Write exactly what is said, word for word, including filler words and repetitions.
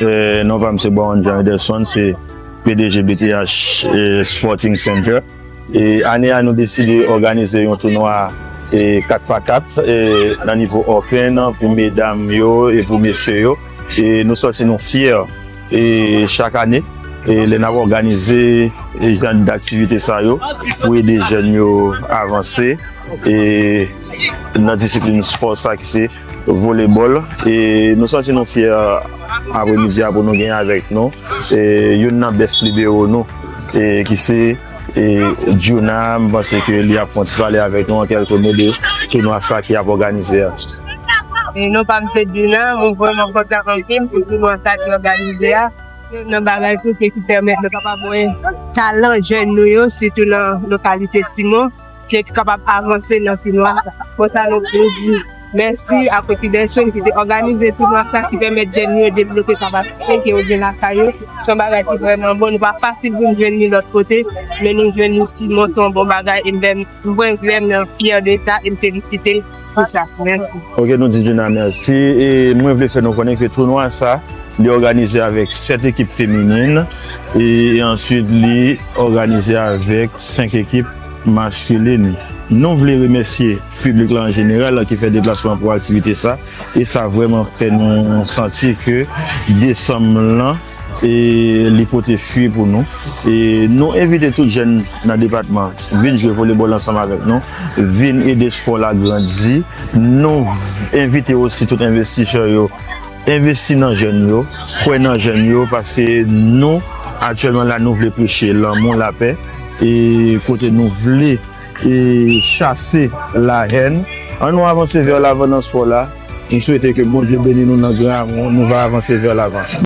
Eh, non pa m se Baron Jean Edelson, se P D G B T H, eh, Sporting Center. E ane a, nou deside òganize yon tounwa, e, kat pa kat, e, nan nivo open pou medam yo e pou mesye yo. E nou santi nou fyè, e, chak ane, e, lè n ap òganize, e, jan daktivite sa yo pou ede jèn yo avanse, e, nan disiplin spò sa ki se volebòl. E nou santi nou fyè apremidi a pou nou gen avèk nou, e, youn nan best libero nou, e, ki se, e, Djouna. M panse ke li ap fè yon ti pale avèk nou an kèlke mo de tounwa sa ki ap òganize a. E non pa m se Djouna, mwen vrèman kontan anpil pou tounwa sa ki òganize a. Youn nan bagay tou se ki pèmèt nou kapab wè talan jèn nou yo, sitou nan lokalite Simon, ki kapab avanse nan tounwa sa. Konsa nou, nou di mèsi a Peti Dèson ki te òganize tounwa sa, ki pèmèt jèn nou yo devlope kapasite ke yo gen lakay yo. Se yon bagay ki vrèman bon. Nou pa fasil pou n jwenn li lòt kote, men nou jwenn li Simon, se yon bon bagay. E m vrèman, vrèman fyè de sa, e m felisite l pou sa. Mèsi. Ok, nou di Djouna mèsi. E mwen vle fè nou konnen ke tounwa sa, li òganize avèk sèt ekip feminin, e, e answit li òganize avèk senk ekip maskilin. Nou vle remèsye piblik la an jeneral ki fè deplasman pou aktivite sa, e sa vrèman fè nou santi ke desanm lan, e, li pote fwi pou nou. E nou envite tout jèn nan depatman vin jwe volebòl ansanm avèk nou, vin ede spò la grandi. Nou v-, envite osi tout envestisè yo envesti nan jèn yo, kwè nan jèn yo, paske nou, aktyèlman la, nou vle preche lanmou, lapè, e kote nou vle, e chase lahèn. Ann nou avanse vè lavan nan spò la. M swete ke Bondye beni nou nan gran amou. Nou va avanse vè lavan.